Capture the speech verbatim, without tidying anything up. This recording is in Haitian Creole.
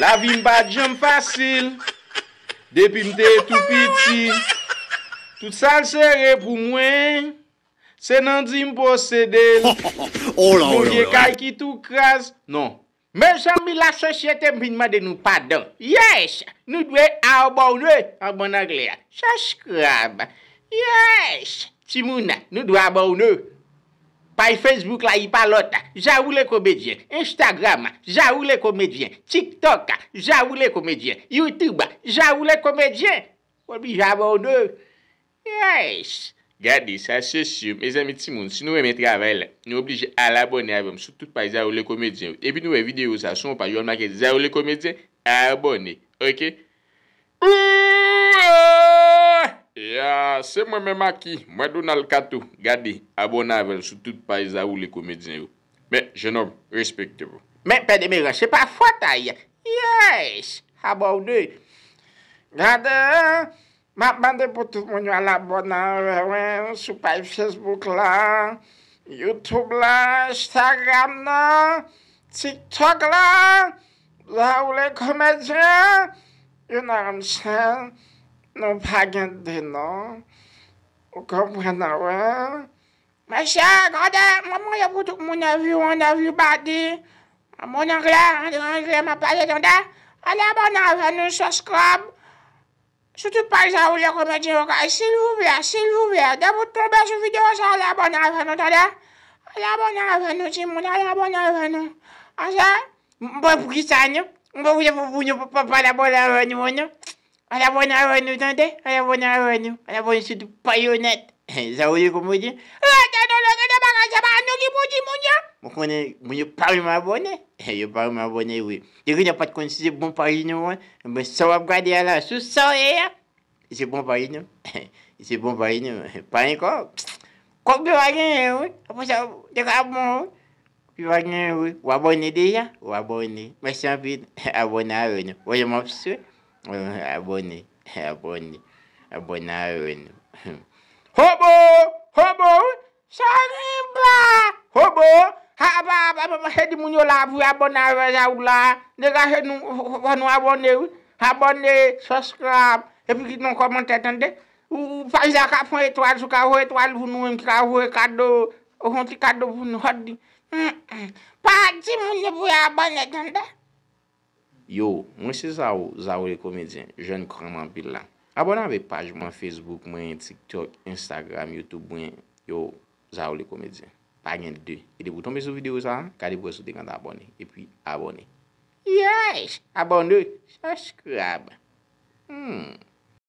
Lavi m pa t janm fasil. Depi m te tou piti, tout sa l sere pou mwen, se nan di m posede l. Oh la, oh la, oh la. Yon vye kay ki tou kraz. Non. Mezanmi, lasosyete, m vin mande nou padan. Yes! Nou dwe abòne, an bon anglè a. Subscribe. Yes! Timoun, nou dwe abòne. Paj Facebook la, li pa lòt. Zaou le Komedyen. Instagram, Zaou le Komedyen. TikTok, Zaou le Komedyen. YouTube, Zaou le Komedyen. Ou oblije abòne. Yes! Gade, sa se si. Mezanmi, timoun, si nou renmen travay la, nou oblije al abòne avè m sou tout paj Zaou le Komedyen yo. Epi nou wè videyo sa sou yon paj yo make Zaou le Komedyen, abòne. Oke? Ooh, ah! Ya, se mwen menm Aki, mwen Donald Kato. Gade, abòne avè l sou tout paj Zaou le Komedyen yo. Men, jenòm, respekte w. Men, Pè Demeran, se pa fòt a y. Yes! Abòne. Gade, m ap mande pou tout moun yo al abòne avè mwen sou paj Facebook la, YouTube la, Instagram nan, TikTok la, Zaou le Komedyen, you know what I'm saying? Nou pa gen de non. Ou konprann, wè? Mesye, gade, mwen mande pou tout moun, everyone, everybody. An bon anglè, an anglè, m ap pale, tande. Al abòne avè nou, subscribe. Sou tout paj Zaou le Komedyen yo, guys, silvouplè, silvouplè. Depi w tonbe sou videyo sa, al abòne avè nou, tande. Al abòne avè nou, timoun, al abòne avè nou. Ase, m pa pou ki sa, non. M pa pou, pou, pou nou pa, pa al abòne avè nou, non. Al abòne avè nou, tande. Al abòne avè nou. Al abòne sou tout paj yo nèt. Zaou le Komedyen. Rete non, rete bagay, se pa nou ki pou di moun yo. Mwen konnen moun yo pa renmen abòne. Yo pa renmen abòne, wi. Yo genlè pa t konn si se bon paj nou an. Men sa w ap gade a la, sou sa w ye a. Se bon paj nou. Se bon paj nou. Pa ankò. Kòb yo pa genyen, wi. Apre sa, te ka bon, wi. Yo pa genyen, wi. Ou abòne deja? Ou abòne. Mèsi anpil. Abòne avè nou. Wè, jan m ap swe. Abòne. Abòne. Abòne avè nou. Hobo! Hobo! Sa gen ba! Hobo! Ha, ba, ba, ba, ba, se di moun yo la pou abòne avè Zaou la. Degaje nou, fò nou abòne, wi. Abòne, subscribe, epi kite yon kòmantè, tande. Ou, ou pa ka pran etwal, si w ka voye etwal pou nou menm, ki ka voye kado, yon ti kado pou nou, hòt di. Mm, mm. Pa di moun yo pou yo abòne, tande. Yo, mwen se Zaou, Zaou le Komedyen, jèn kranm anpil la. Abòne avèk paj mwen Facebook, mwen TikTok, Instagram, YouTube mwen, yo, Zaou le Komedyen. Pa gen de. E depi w tonbe sou videyo sa, gade pou wè si w te konn abòne. Epi abòne. Yes! Abòne, subscribe. Hmm.